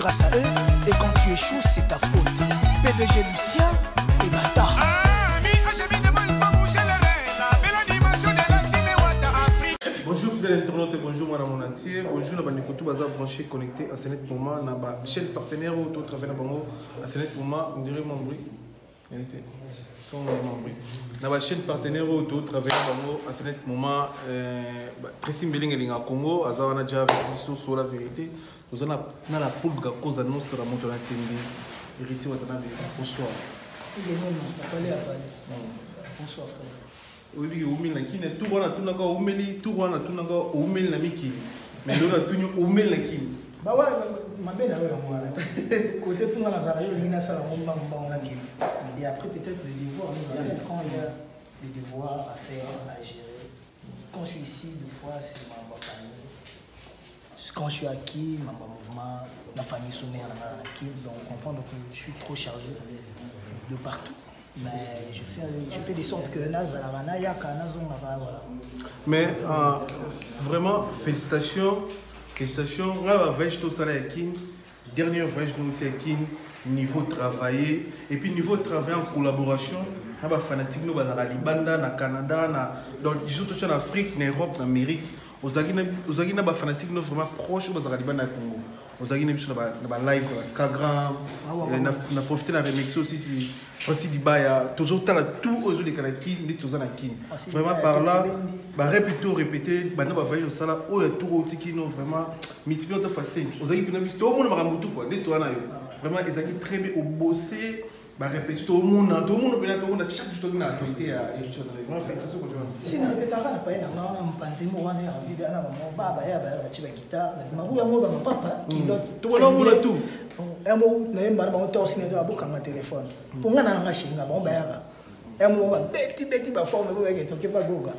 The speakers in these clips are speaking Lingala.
grâce à eux. Et quand tu échoues, c'est ta faute. PDG Lucien et Bata. Bonjour fidèles internautes, bonjour moi mon entier, bonjour na bandeko tout baza branché connecté à ce net moment na ba chaîne partenaire ou tout travail na bango à ce net moment on dirait mon bruit. Son membre. Na ba chaîne partenaire oyo to travailler bango à ce net moment euh, Tracy Mbeling elinga Congo aza wana déjà avec biso sur la vérité. Toza na na la pulga cosa nostra moto na tembe. Héritier Watanabe, bonsoir. Il est non, non, à Bonsoir frère. Oyebi ke oumeli na kini tour wana atunaka oumeli tour wana atunaka oumeli na mikili mais lelo atuni oumeli na kini bawa mabe na yo yango wana kote tunga nazala yo olingi nasala yango mbangu mbangu nakende. Et après, peut-être le devoir nous appelle. Quand il y a des devoirs à faire, à gérer, quand je suis ici, des fois c'est ma famille. Quand je suis à Kin, ma mouvement, ma famille sommaire na Kin, donc comprendre que je suis trop chargé de partout. Mais je fais des sortes que nazalaka nayaka nazongaka, voilà. Mais vraiment, félicitations, félicitations. Nga na bavoyage tosala ya Kin, dernier voyage nauti ya Kin, niveau travailler et puis niveau travailler en collaboration na bafanatique no bazalaka libanda na Canada, na donc disons totya na Afrique, na Europe, na Amérique. Ozalaki na bafanatique no vraiment proche oyo bazalaka libanda ya Congo. Ozalaki na biso na balive na Instagram. Na profite na remercier aussi si Francis Dibaya. Tozotala tout oyo ezoleka na Kini nde toza na Kini. Vraiment, par là barep to répété banda bavoyage osala oyo ya tour otiki no vraiment multiplié to fois 5. Ozalaki mpena biso toomona makambo tu quoi nde toza na yo. Vraiment, ezalaki très bien obose barépété. Tomona, tomona mpena, tomona chaque jour toki na actualité ya Héritier. Vraiment, félicitations kote wana. Si narepetaka na paye na nga wana, mopanzi moko wana ya vide wana, bamo baya baya batie baguitare na mabu yango, bamapapa kilote. Tomona, omona tout. Yango nayemba na bango tosine babokanga telefone mpo nga na nanga shinga bango bayaka yango babeti beti baforme po bayeke toke bagoga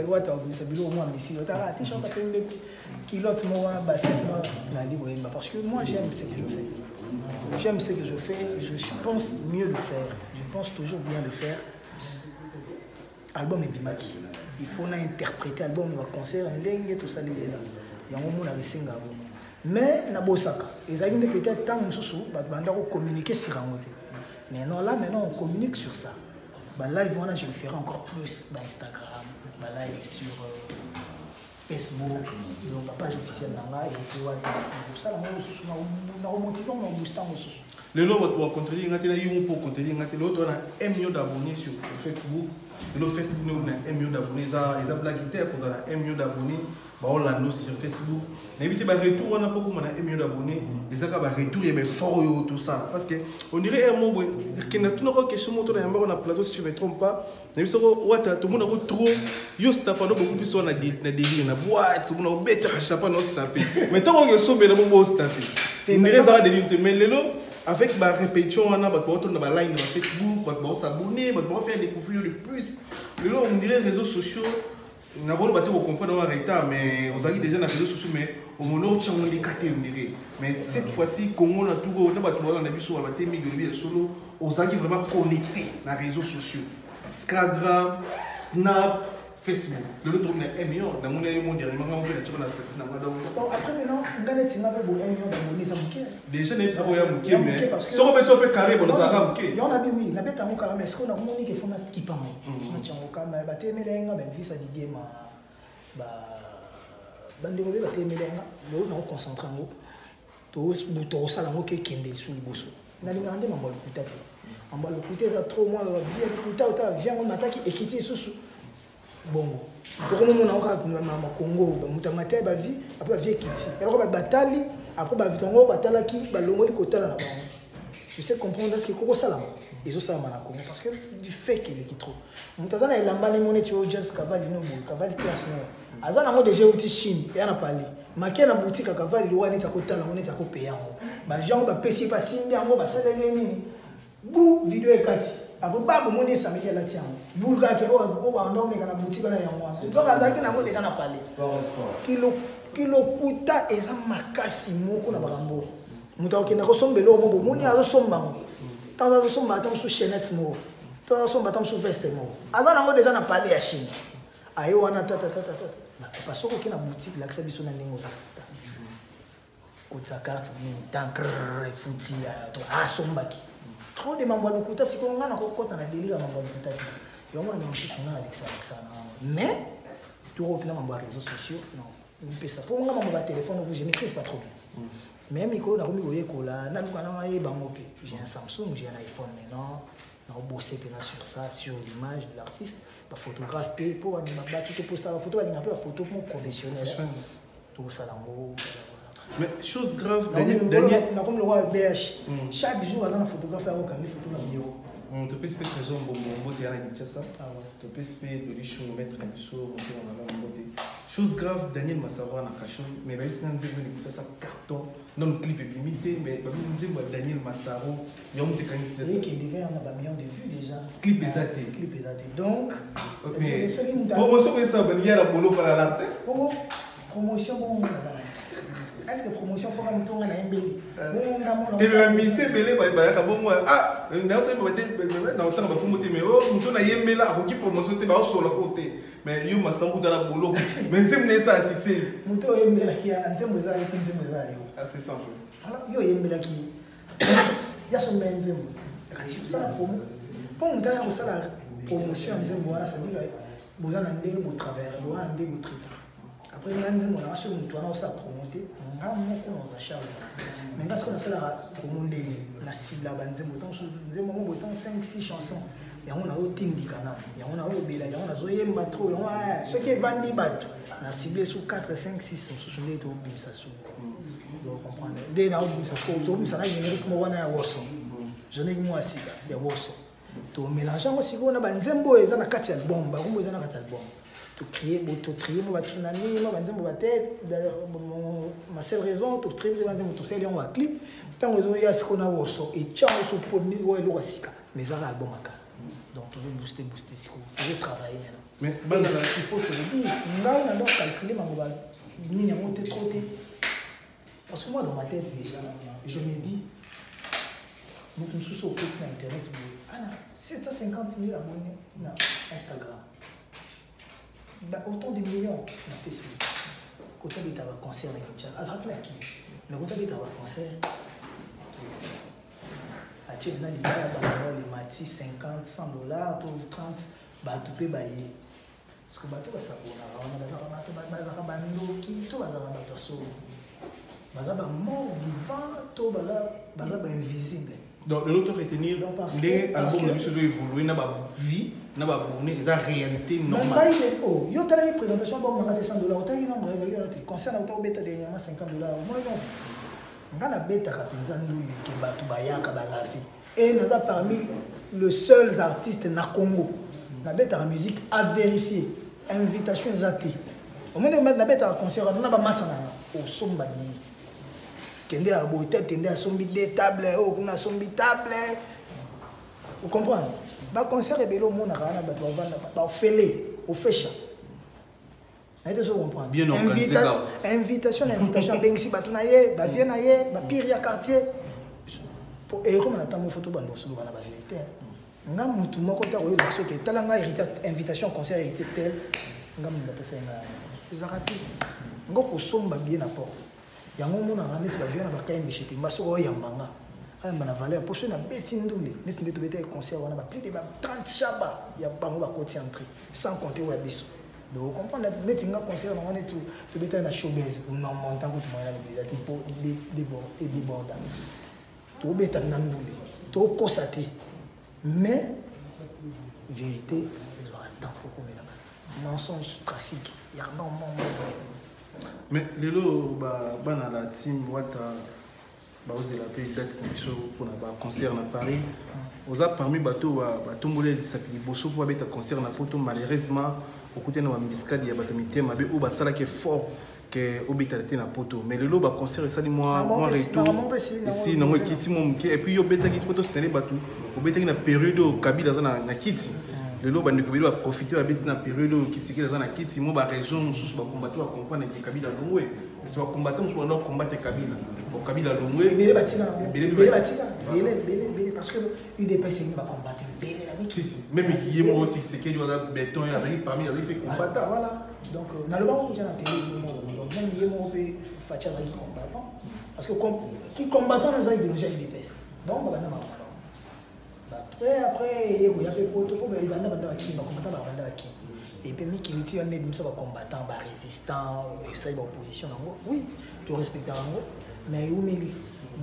wata babimisa biloko mwa misili otaka t-shirt apembe, culotte moko wana, basket moko nali koyemba, parce que moi, j'aime ce que je fais. J'aime ce que je fais, je pense mieux le faire, je pense toujours bien le faire. Album ebimaki, il faut na interpréter album na baconcert ndenge tosalelela yango monaka esengaka bongo. Mais nabosaka ezalaki nde peut-être ntango mosusu bato banda kocommuniquer sur yango te. Mais non, là maintenant on communique sur ça. Balive wana, je le ferai encore plus, bainstagram, balive sur Facebook, donc bapage officielle na ngai Héritier Wata. Kosala yango mosusu nakomotive yango, na booster yango mosusu. Lelo bato bacontredire nga te na yo mpo contredire nga te. Lelo toza na 1 million d'abonnés sur Facebook. Lelo Facebook no na 1 million d'abonnés, eza blague te. Kozala na 1 million d'abonnés baolanda sur Facebook, nayebi te baretour wana mpo koma na 1 million d'abonnés eza kaka baretour ya baeffort oyo tosala, parce que on dirait un mot boye kenda tunaka question moko to na yambako na plateau, si je me trompe pas. Nayebi soko wata tomonako trop yo snapa no beaucoup plus wana na délire na boîte, omona obetaka champagne no snape, mais ntango oyo osombela mo bo snape, on dirait ezaka délire te. Mais lelo avec barépétition wana, bato baotonda baline na bafacebook, bato baosabonner, bato baofaire découvrir de plus. Lelo on dirait réseaux sociaux nakoloba te kocomprendre en retard, mais ozalaki déjà na réseaux sociaux, mais omoni otyango ndeka te, on dirait. Mais cette fois-ci Congo na tuko na bato bazala na biso baloba te mingi olobi ya solo. Ozalaki vraiment connecté na réseaux sociaux, Instagram, Snap, Facebook. Lelo tokomi na 1 million. Namoni yo mo dernièrement nga mpe natiaka na statut na nga donc. Bon, après maintenant nga neti nga mpe boye, 1 million d'abonnés eza moke. Déjà nayebisaka oya moke, mais soko mpe so mpe carré bon ozalaka moke. Yango nabi oui, nabeta yango kaka, mais est ce que nakomoni ke fo nakipa ngo natyango kama batemela ye nga bavisa didie ma bandeko mpe batemela ye nga. Lelo nakoconcentre yango, tokosala yango ke ekende lisu liboso. Nalingaka nde mambo ya lokuta te. Mambo ya lokuta eza trop. Mwa bavie ya lokuta ota bavie yango nataki ekiti lisusu bongo tokomomona yango kaka na Congo. Moto amata ya bavie, après bavie ekiti eloko bato batali, après bavie yango batalaki balongoli kotala na bango. Je sais comprendre est-ce que kokosalama ezosalama na Congo, parce que du fait que eleki trop. Moto aza na elamba ndenge neti oyo Jazz Cavali no boye, Cavali classe no aza nango déjà euti Chine, eya na pale make na boutique ya Cavali lowa neti akotala yango neti akopeya yango bazwi yango bapesi ye basimbi yango basaleli ye nini bu video ekati. Après ba bomoni esameki alati yango bulu kaka oyo banda omeka na boutique wana yango wana nzoka azalaki nango déjà na pale. Kilokuta eza makasi moko na makambo. Moto akokenda kosomba eloko moko, bomoni azosomba yango, ntango azosomba ata mosusu chaînette moko to azosomba ata mosusu veste moko, aza nango déjà na pale ya Chine. Aye wana tatatatata, soki oke na boutique, lakisa biso na ndenge ozafuta. Kotisa carte nini tant efuti asombaki trop de mambo ya lokuta. Sikoyo ngai nakokɔta na délire ya mambo ya lokuta te. Yango na mosusu ngai nalekisa na mais tokopina mambo ya réseaux sociaux, non, mipesa mpo nga mambo ya téléphone, je maîtrise pas trop bien. Mais mikolo nakomi koyekola, naluka na nayeba yango mpe. J'ai un Samsung, j'ai un iPhone maintenant, naobose mpena sur ça, sur l'image de l'artiste, baphotographe mpe mpo bato toposta bafoto, balinga mpe bafoto mo professionnel, tokosala yango. Mais chose grave, Daniel, Daniel. Nakomi lokola BH, chaque jour aza na photographe akokangi photo na bureau. Topesi mpe Trésor Mbombo mbote ya na Kinshasa, topesi mpe Doli maître na biso, motema malamu, mbote. Chose grave, Daniel Masaro na kasho, mais bayebisi nga nzembo ene Kinshasa carton. Nano clip ebimi te, mais babi nzembo ya Daniel Masaro yango moto ekangi Kinshasa. Ekende vers na bamillion de vues déjà. Clip eza te. Clip eza te, donc soki promotion esala baningi ya na boloko na lar te. Bongo promotion, bongo est ce que promotion foka motonga na ye mbeli bongo nga mona? Te, bamisi ebele bayaka bongo, na otanga bakombo te, mais o moto nayembela akoki promotion te, baosola ko te. Mais yo Masango tala boloko, mais nzembo na esala succès. Moto oyembelaki yana, nzembo eza yo te, nzembo eza yo. Ah, c'est simple. Voilà, yo oyembelaki ya somba ya nzembo, kasi osala promo mpo moto aya kosala promotion ya nzembo wana, c'est-à-dire boza na ndenge botravaillaka, boza na ndenge botraita. Après nga nzembo nanga, soki moto wana osala promo te, nga moko naza charge. Mais nga soki nasalaka promo ndenge na cibla banzembo, ntango mosusu nzembo moko boye, ntango 5 6 chansons, yango nazotindika nano, yango nazolobela, yango nazoyemba trop, yango soki evandi bato na cible su 4 5 6 mosusu, nde tobimisa su. Donc comprendre nde naobimisa, tobimisa na générique moko wana ya woso, générique moko ya sika ya woso, tomélange yango sikoyo na banzembo oyo eza na kati ya album, bakombo eza na kati ya album. Tocréer, totrie mo batsunami, mo banzembo batete, ma seule raison, totrie mpe banzembo, tosali yango baclip. Ntango ezoya sikoyo na woso, etya yango so po oyo eloko ya sika, mais ezaka album aka. Donc tozo booster, booster sikoyo, tozo travailler maintenant. Mais bazala Il faut se le dire, ngai na ndo calculer mango ba nini yango te trop te, parce que moi, dans ma tête déjà, je me dis moto mosusu okoti na internet boye ana 750 000 abonnés na Instagram, autant de millions na Facebook, kota beta baconcert na Kinshasa, azalaki na Kini, mais kota beta baconcert, atie na libaya, bango lemati 50, 100 $ to 30, bato mpe baye. Parce que bato basabonaka wana bazalaka bato, bazalaka bandoki to bazalaka bato ya solo, baza bamort vivant to baza bainvisible? Donc lelo to retenir ndenge album na biso ezoévolue na bavie na baabonné, eza réalité normale. Ngai o yo otalaki présentation album nanga te, 100 $, otalaki nombre ezalaki wana te. Concert na ota obeta dernièrement 50 $, omonaki ngo. Nga nabetaka mpenza nduleke, bato bayaka balave e naza parmi le seuls artistes na Congo nabetaka musique à vérifier, invitation eza te. Omoni, nabetaka concert wana na bamasa nanga, osomba billet, kende ya boye te, kende asombi de table oyo kuna, asombi table, ocomprendre. Baconcert ebele omonaka wana, bato bavanda baofele ofesha naye te, so comprendre. Bien organisé. Invitation na invitation, abengisi bato na ye, bavie na ye, bapire ya quartier. Ekoma na ntango foto bando osoloka na bavérité. Nga mutu moko te akoyebaka soki etala nga héritier, invitation concert héritier tel, nga mutu bapesa ye nga, ezalaka te. Nga kosomba billet na porte, yango omonaka neti bavie na bakayembeshe te. Mba soki oyamba nga, ayamba na valeur, mpo soki nabeti ndule neti nde tobetaki concert wana, ba plus de ba 30 shaba ya bango bakoti entrée, sans compter oyo ya biso. Donc comprendre neti nga concert nanga neti tobetaki na showbase, montant kutu moyen na eza te mpo edéborda. Tobeta na ndule, tokosa te, mais vérité ezwaka temps po komela bato, mensonge trafic ya mbongo. Mais lelo bana la team Wata baozela mpe date na biso mpona baconcert na Paris. Oza parmi bato batomboli lisapi liboso mpo babeta concert na Poto. Malheureusement okutani na bambiskadi ya bato mitema mabe oyo basalaki effort ke obetala te na Poto. Mais lelo baconcert esali mwa retour, esi nango ekiti mwa moke. Et puis yo obetaki poto sitale, bato obetaki na période oyo Kabila aza na kiti. Lelo bandeko ebele baprofite, babeti na période oyo Tshisekedi aza na kiti. Mo baraison mosusu bakombate, bacomprendre ke Kabila longwe, parce bakombate mosusu banda kombate Kabila, Kabila longwe. Ebele batika, ebele batika, ebele, ebele, ebele, parce que UDPS elingi bakombate ebele na miki. Si si, même ye moko Tshisekedi aza béton, azalaki parmi, azalaki mpe combattant. Voilà, donc nalobaka kutia na télé ye moko, donc même ye moko mpe Fatshi azalaki combattant. Parce que ki combattant naza idéologie ya UDPS. Bango babanda makambo. Après après ye koya mpe poto mpo ebanda banda bakimi bacombattant babanda bakimi. Et puis mikili ti wana ebimisa bacombattant barésistant esali baopposition nango. Oui, torespectaka yango mais eumeli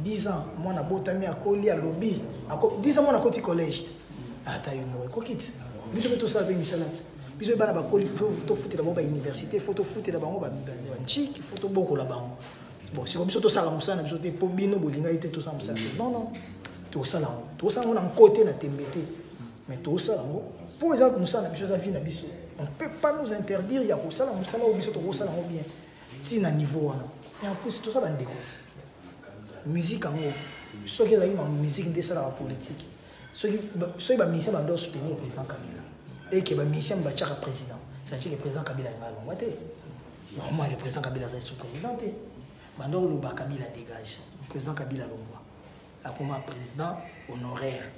10 ans mwana abotami akoli alobi 10 ans mwana akoti collège ata yo moko ekoki ti biso mpe tosala mpe misala te biso bana bakoli tofutela bango bauniversité fo tofutela bango banciki fo tobokola bango. Bon, siko biso tosalaka mosala na biso te mpo bino bolingaki te tosala mosala te. Non, non, tokosala yango, tokosala yango na nko te, na tembe te, mais tokosala yango mpo eza mosala na biso, eza vie na biso. On peut pas nous interdire ya kosala mosala oyo biso tokosala yango bien ntina niveau wana. Et en plus toza bandeko ti musique yango soki ezalaki ma musique nde esalaka politique, soki bamusicien bando soutenir président Kabila et que bamusicien batiaka président, c'est-à-dire que président Kabila alinga alongwa te. Vraiment, le président Kabila azali sous président te. Bando koloba Kabila dégage, président Kabila alongwa, akoma président honoraire.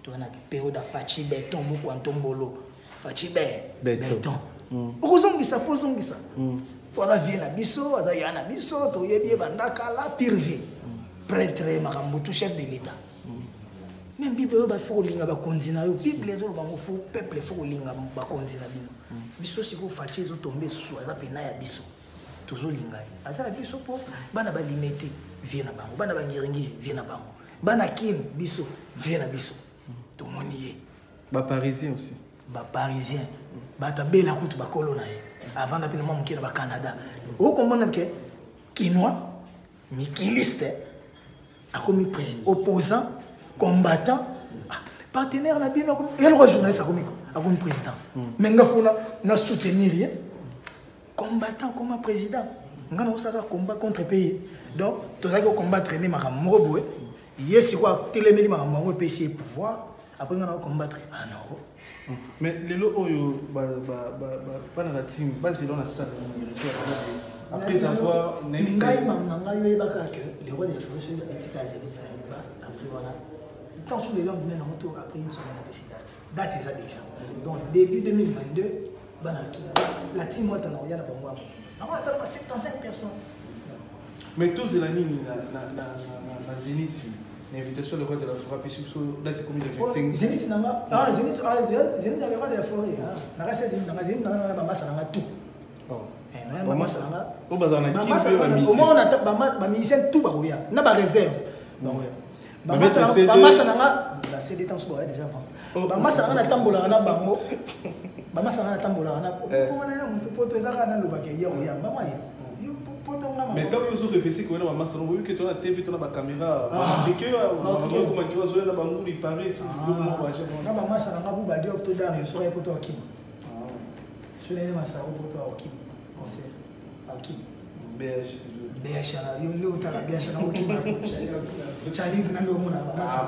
Toza na période ya Fatshi Béton, moko ya ntombolo Fatshi Béton. Okozongisa fo ozongisa po aza vie na biso, aza ya na biso, toyebi ye banda kala, pire vie, prêtre, makambo tout, chef de l'État. Même Bible oyo bafo kolinga bakonzi na yo, Bible ezoloba ngo fo peuple fo kolinga bakonzi na bino. Biso sikoyo Fatshi ezotombe susu, aza pena ya biso, tozolinga ye, aza ya biso mpo bana balimete vie na bango, bana bangiringiri vie na bango, bana Kim biso vie na biso, tomoni ye. Baparisien aussi. Baparisien bato abela kutu bakolo na ye avanda mpe na mwa moke na bacanada. Okomona ke kinois mikiliste akomi président, opposant, combattant, partenaire na bino eloko journaliste akomi président. Mais nga fona na soutenir ye combattant koma président, nga na osaka combat contre pays. Donc tozalaki kocombattre nde makambo moko boye, ye sikoyo atelemeli makambo yango, epesi ye pouvoir. Après nga na kocombattre anoko. Mais lelo oyo bana na team bazela na salle après avoir ngai na ngai oyebaka que le roi de la forêt soki abetika Zénith na ye ba après wana temps sous le lendemain nango to après une semaine apesi date. Date eza déjà, donc début 2022 bana ki la team wata na oya na bango wana nango ata ba 75 personnes. Mais tozela nini na Zénith, l'invitation le roi de la forêt apesi biso date ekomi le 25? Zénith nanga, ah Zénith, ah Zénith ya le roi de la forêt, ah nanga se Zénith nanga, Zénith nanga na bamasa nanga tout. Na bamasa nanga oyo bazala na au moins on bamusicien tout bakoya na baréserve bakoya, bamasa nanga bacd ntanso bakoya déjà avant. Bamasa nanga natambolaka na bango, bamasa nanga natambolaka na mpona na motu poto eza kaka nalobaka ye oya mama ye poto nga. Mais ntango yo ozorefese koyena bamasa nango, oyoki to na TV to na bacaméra bafabrike okomaki bazoya na bangulu ipare. Na bamasa nanga bu badiop to dario soki aye poto akima so nene masaro poto akima concert akima. BH na yo nde otala BH na okima challenge na nde omonaka bamasa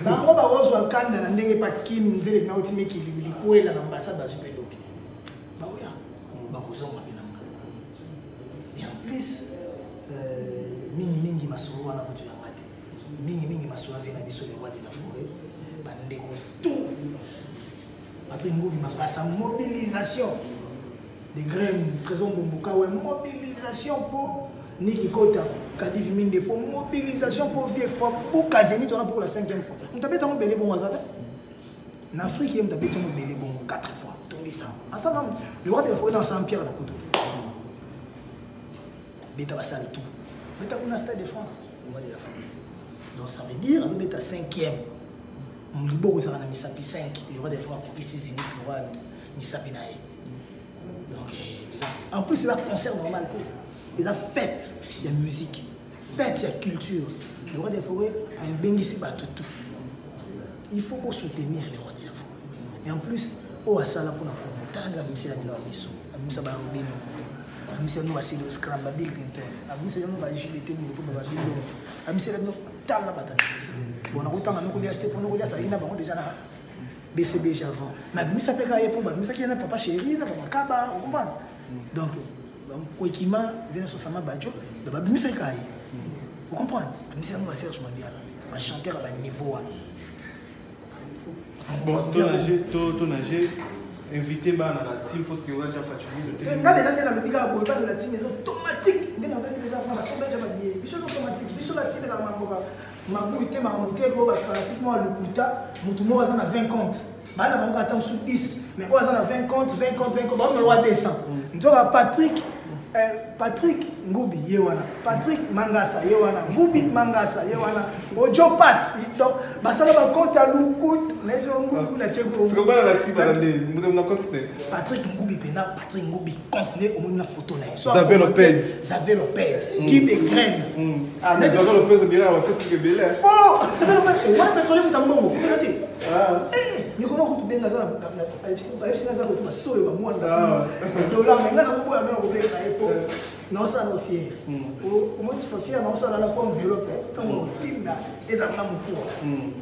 bango bakozwa kanda na ndenge pa kim nzele na oti mikili likwela na ambassade bazwi mpe doki baoya bakozonga mpe na nga. Et en plus mingimingi masolo wana kutu yanga te, mingimingi masolo ave na biso le roi de la forêt, bandeko tout Patrick Ngubi Mapasa, mobilisation des graines, Trésor Mbomboka, ouais, mobilisation pour Niki Kota, Kadif Mindefo, mobilisation pour vieux fois, pour Kazeni, on a pour la cinquième fois. On t'a un belé bon hasard. En Afrique, il y a un belé bon 4 fois. Tondisa. Ensemble, le roi de la forêt dans Saint-Pierre, la couteau. Beta va tout. Beta on a Stade de France, le roi de la forêt. Donc ça veut dire, on est à cinquième. Liboko ezalaka na misapi 5, le roi des forêts akokisi Zénith le roi misapi na ye. Donc en plus eza concert normal te, eza fête ya musique, fête ya culture. Le roi des forêts abengisi bato tout, il faut kosoutenir le roi de la forêt. Et en plus oyo asala mpona Congo, tala ndenge abimisela bino ya miso, abimisa barobino, abimisa bino baselo scram, babill Clinton, abimisa bino bajdt moko bababilo, abimisela bino tala bato abimisa. Bon, nakotanga nokolias te mpo nokolias ayaki na bango déjà na BCBG avant, mais abimisa mpe kaka ye mpo babimisaki ye na papa chéri na bamakaba, okomprendre. Donc kwekima vena sosama bajo, donc babimisaki kaka ye, ocomprendre, babimisa yango baserge Mabiala, bachanteur ya baniveau wana. Bon, to nager, to nager. Invité bana la team parce que oza déjà fatigué. Nga déjà nde nalobi kaka boye, bana la team eza automatique. Nde nalobaki déjà avant, nasomba déjà babillet. Biso eza automatique, biso la team ezalaka mamboka mabui te, makambo te oyo bafanatique moko ya lokuta. Motu moko aza na 20 compte, bana bango ata mosusu 10, mais oyo aza na 20 compte, 20 compte, 20 compte, bakomela wa 200. Nzoka Patrick, Patrick Ngubi ye wana, Patrick Mangasa ye wana, Ngubi Mangasa ye wana, Ojo Pat. Donc basala bacompte ya lokuta na eso Ngubi kuna tie. Siko bana la team bana nde moto na compte te. Patrick Ngubi pena, Patrick Ngubi compte ne omoni na photo na ye. So Xavier Lopez. Xavier Lopez, Guy de Graine. Ah, mais Xavier Lopez, on dirait avoir fait ce que belé. Faux! Xavier Lopez, wana pétrolier moto mbongo, komeka te. Eh, mikolo kutu benga aza bayebisi nga aza kotu basoyo bamwanda dollar, me nga nakoboya me nakobenga ye po naosala no fier. Omoni fier naosala na po enveloppe ntango otinda ezalaka na mokuwa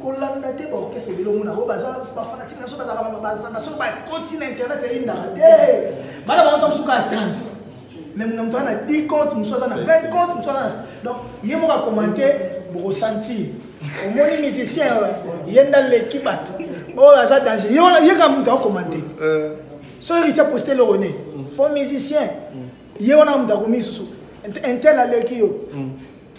kolanda te. Baorchestre ebele omona oyo baza bafanatique na biso, bazalaka basoki bakoti na internet eyindaka te. Bana bango ta mosuku ya 30, mais na moto aza na 10 compte, mosusu aza na 20 compte, mosusu aza na, donc ye moko acommente, bokosentir. Omoni musicien ye nde aleki bato oyo aza danger, ye wana ye kaka moto acommente. So héritier aposte eloko ne faux musicien, ye wana moto akomi susu intel aleki yo,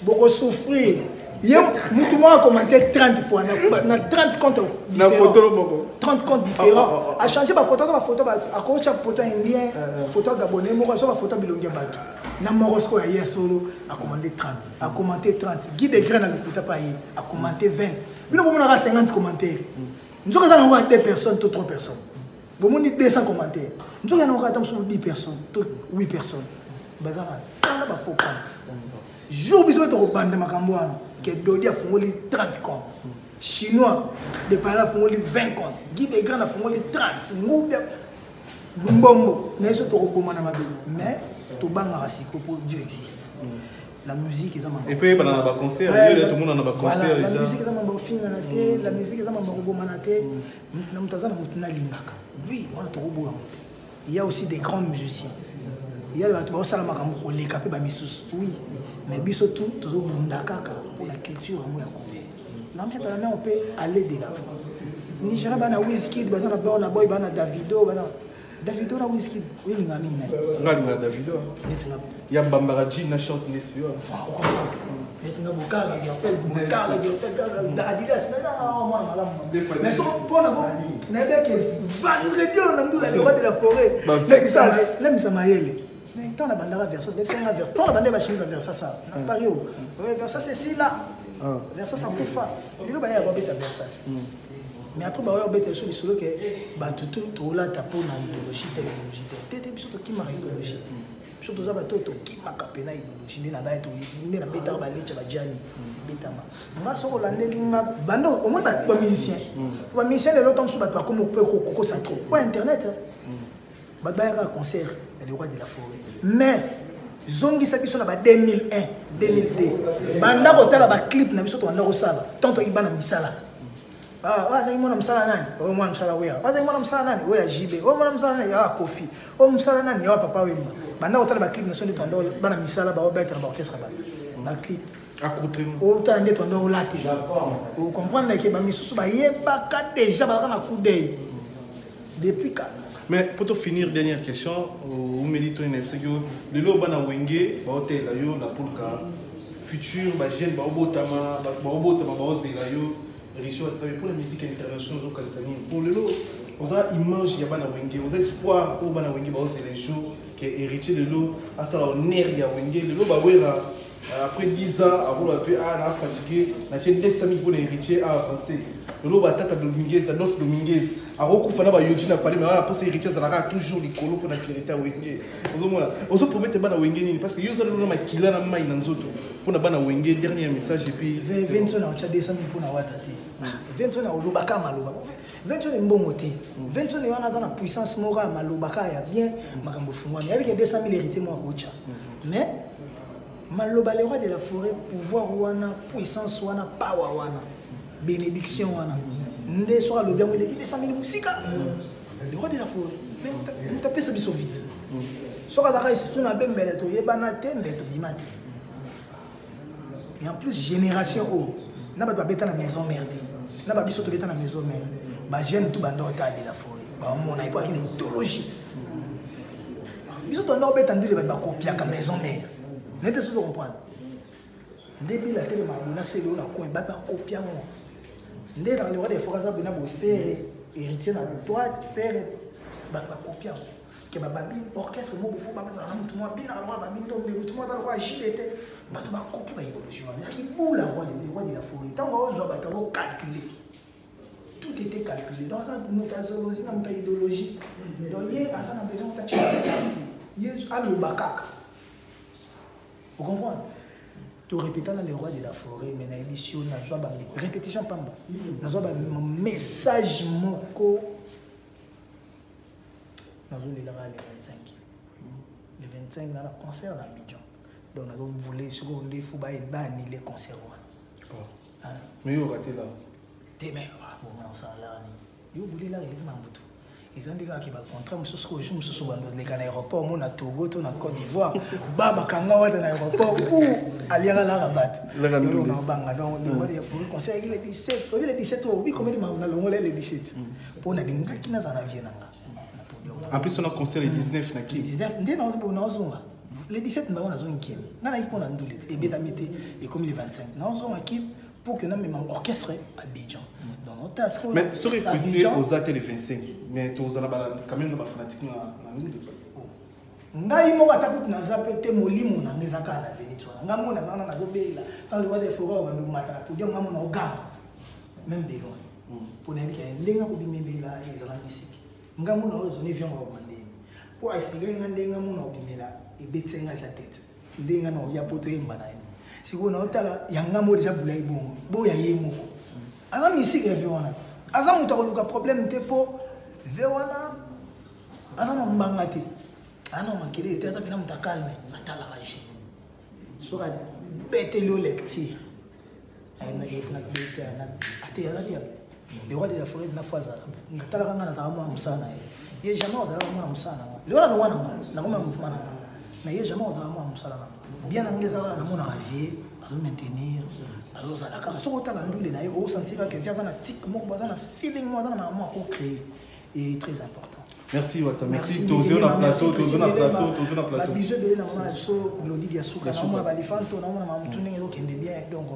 bokosouffrir. Ye mutu moko acommente 30 fois na 30 compte. Na photo moko. 30 comptes différents, achange bafoto, aza bafoto bato, akotya photo ya indien, photo ya gabonais moko, aza bafoto ya bilongi ya bato na moko. Sikoyo ya ye solo acommente 30, acommente 30. Guy de Grain na lokuta pa ye acommente 20. Bino bomonaka 50 commentaire, nzoka eza nango ya 2 personnes to 3 personnes. Bomoni 200 commentaire, nzoka ya nango ata mosusu 10 personnes to 8 personnes. Bazaka tala bafaux compte. Jour biso mpe tokobanda makambo wana ke Dodi afungoli 30 compte, Chinois de Paris afungoli 20 compte, Guy de Grand afungoli 30, Ngubi Mbombo na biso, tokoboma na mabe. Mais tobangaka siko mpo Dieu existe. La musique eza mambo. Et puis bana na baconcert, yo tomona na baconcert. La musique eza mambo kofingana te, la musique eza mambo kobomana te. Na moto aza na motu nalingaka, oui, wana tokoboya moto. Il y a aussi des grands musiciens, il y a bato baosala makambo koleka mpe bamisusu, oui, mais biso tout tozobunda kaka pour la culture yango ya Congo. La main dans la main, on peut aller de l'avant. Nigeria bana Wizkid, baza na Burna Boy, bana Davido, bana Davido na Wizkid, oyelinga mingi na Nga alingaka Davido. Neti nga. Ya bambaka jean na short neti yo. Neti nga bokala Girlfriend, bokala Girlfriend, Adidas na mwana malamu. Mais so mpona nayebaki vendredi oyo na ndula, le roi de la forêt lemisa mayele. Mais ntango na bandaka Versace, bayebisanga Versace, ntango na bandaki bachemise ya Versace na Paris oyo, Versace esila, Versace akufa. Lelo bayaka babeta Versace, mais après baoya obeta biso lisolo ke bato to tolata mpona idéologie te, idéologie te te te. Biso tokimaka idéologie, biso toza bato oyo tokimaka mpena idéologie. Nde na baya nde nabetaka balecha bajani ebetama. Nga soki olandeli nga banda, omoni bamusicien, bamusicien lelo ntango mosusu bato bakomi mpe kokosa trop po internet. Bato bayaka concert ya le roi de la forêt, mais zongisa biso na ba 2001, 2002, banda kotala baclip na biso tobanda kosala tant toki bana misala. Azalaki mwana mosala nani? Oyo mwana mosala oya. Azalaki mwana mosala nani? Oyo ya JB. Oyo mwana mosala nani? Ya Kofi. Oyo mosala nani? Ya Papa Wemba. Banda kotala baclip na biso nde toanda bana misala, baobetela baorchestre, bato baclip. Otala nde toanda olatela, ocomprendre ke bamisusu bayebaka déjà, bazalaka na coup d'œil depuis kala. Mais pour te finir, dernière question, umeli to ina soki lelo bana Wenge baotela yo la Pulka, futur bajeune baobotama, baobotama baozela yo Richard, pour la musique internationale ozokanisa nini? Pour lelo oza image ya bana Wenge, oza espoir oyo bana Wenge baozela jour ke héritier lelo asala honneur ya Wenge. Lelo bawera après 10 ans akoloba mpe a na fatigué, natie 200 000 mpona héritier a avancé. Lelo batata Dominguez, Adolphe Dominguez akokufa na bayoji na pale, mais wana mposa héritier azalaka toujours likolo mpona fierté ya Wenge. Ozomona ozopromettre bana Wenge nini? Parce que yo oza lelo na makila na mai na nzoto mpona bana Wenge. Dernier message et puis Venso na otya 200 000 mpona wata te. Venso na olobaka maloba, Venso na mbongo te. Venso na wana aza na puissance moko ya maloba kaka ya bien, makambo efungwami. Yabike 200 000 héritier moko akotya, mais maloba le roi de la forêt, pouvoir wana, puissance wana, power wana, bénédiction wana nde soki alobi yango eleki 200 000 mosika. Le roi de la forêt, moto apesa biso vite. Soki azalaka esprit mabe, mbele toyebana te, mbele tobima te. Et en plus génération oyo na bato babeta na maison mère te, na babiso tobeta na maison mère, bajeune tout banda ota de la forêt. Baomona ye mpo azalaki na idéologie. Biso tonda kobeta ndule, bato bakopiaka maison mère nete soki comprendre nde bila telema boye na sele oyo na coin, bato bakopia yango nde na le roi des forêts aza boye na boye, Ferre héritier na droite, Ferre, bato bakopia yango ke bababi orchestre moko fo bazala na motu moko abinaka lokola babi ndombe, motu moko aza lokola gile te. Bato bakopi baidéologie wana, ezalaki bula roi, le roi de la forêt. Ntango aozwa bato, azocalcule, tout était calculé. Donc aza moto azolozi na moto ya idéologie. Donc ye aza na besoin moto atia ye, aloba kaka, ocomprendre. Torépéta na le roi de la forêt, mais nayebi si oyo nazwa ba répétition pamba, nazwa ba message moko, nazolelaka le 25. Le 25 na concert na Abidjan, donc nazovule sikoyo nde fo baanile concert wana. Mais yo raté là. Te, mais bonga osala lara nini? Yo bule lara eleki na motu, eza nde kaka ke bacontrat mosusu oyo jour mosusu bando oleka na aéroport mo na Togo to na Côte d'Ivoire, ba bakanga wata na aéroport ou aliaka laka bato yolo na obanga. Donc le roi de la forêt, concert yaki le 17, obi le 17 oyo obi combien na longola le 17 mpo nalingaki nazala na vie na nga na podium. En plus, on a concert le 19 na ki. Le 19 nde nazonga, le 17 ndango nazongi Kini. Nga nayaki mpo na ndule te, ebetami te, ekomi le 25 nazonga Kini pour que namema orchestre Abidjan. Donc ota sikoyo. Mais soki président oza te le 25, mais tozala quand même na bafanatique na ndule. Ngai moko ata kutu naza mpe te, molimo na nga eza kaka na Zénith wana. Ngai moko naza wana, nazobelela ntango le roi de forêt obandi komata na podium, ngai moko naogamba même de loin, mpo nayebi ke ndenge akobimelela ezala misiki. Ngai moko naozoni viango bakoma ndeni mpo aexplike nga ndenge ngai moko naobimela, ebetisa nga ja tete ndenge ngai naoya po toyemba na ye. Sikoyo naotala yanga moko deja bulai bongo boya ye moko aza misiki ya vie wana, aza moto akoluka problème te, mpo vie wana aza na mbanga te, aza na makelele te, aza mpena moto acalme, atalaka je soki abeteli yo lecture ayebaki efuna bete ate azali ya le roi de la forêt. Na fo azala ngatalaka nga nazalaka mwana mosala na ye, ye jamais azalaka mwana mosala na nga. Lelo nalongwa na nga, nakoma mouvement na nga, mais ye jamais azalaka mwana mosala na nga. Bien na nga ezalaka namonaka vie azomaintenir, azozala kaka. Soki otala ndule na ye, osentir kaka vie aza na tic moko, aza na feeling moko, aza na makambo akocréer et très important. Merci Wata, merci. Tozo na plateau, tozo na plateau, tozo na plateau. Bisous ebele na mama na biso Glodi Diasuka, naomona balifanto, naomona mamutu ndenge ezokende bien. Donc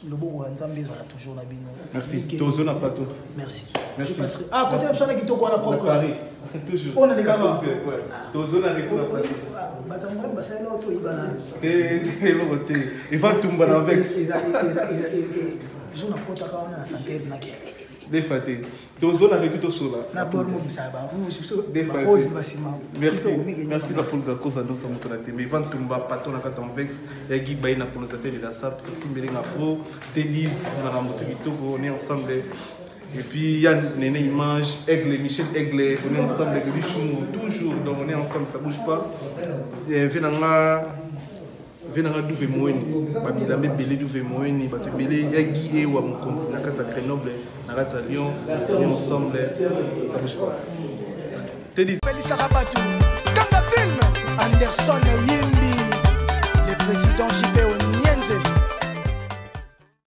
loboko ya Nzambe ezala toujours na bino. Merci. Tozo na plateau. Merci. Merci. Je passerai. Ah, côté na biso wana kitoko wana propre. Paris. Toujours. Oyo nalekaka. Ouais. Tozo na retour na plateau. Bato yango basalela oyo toyibana. Te, eloko te. Eva tumba na vex. Jour nakotaka wana na santé nake. Defa te. Tozo na retour tosola. Na bord mobimisa barouge biso barose basima. Merci. Merci la foule kosa ndosa moto na tembe. Ivan Tumba patron na kata vex ya Guy Baye na colonisateur de la SAP, Tracy Mbelenga Pro, T10 na moto kitoko, on est ensemble. Et puis il y a Néné Image, Aigle, Michel Aigle, on est ensemble, Gabi Choumou, toujours, donc on est ensemble, ça bouge pas. Et Venanga, Venanga Douve Moeni, Babilame Belé Douve Moeni, Bato Belé, ya Guy Ewa Mokonzi, na kati ya Grenoble, na kati ya Lyon, on est ensemble, ça bouge pas. Teddy. Pelisaka bato kanga film Anderson Yimbi, le président JP.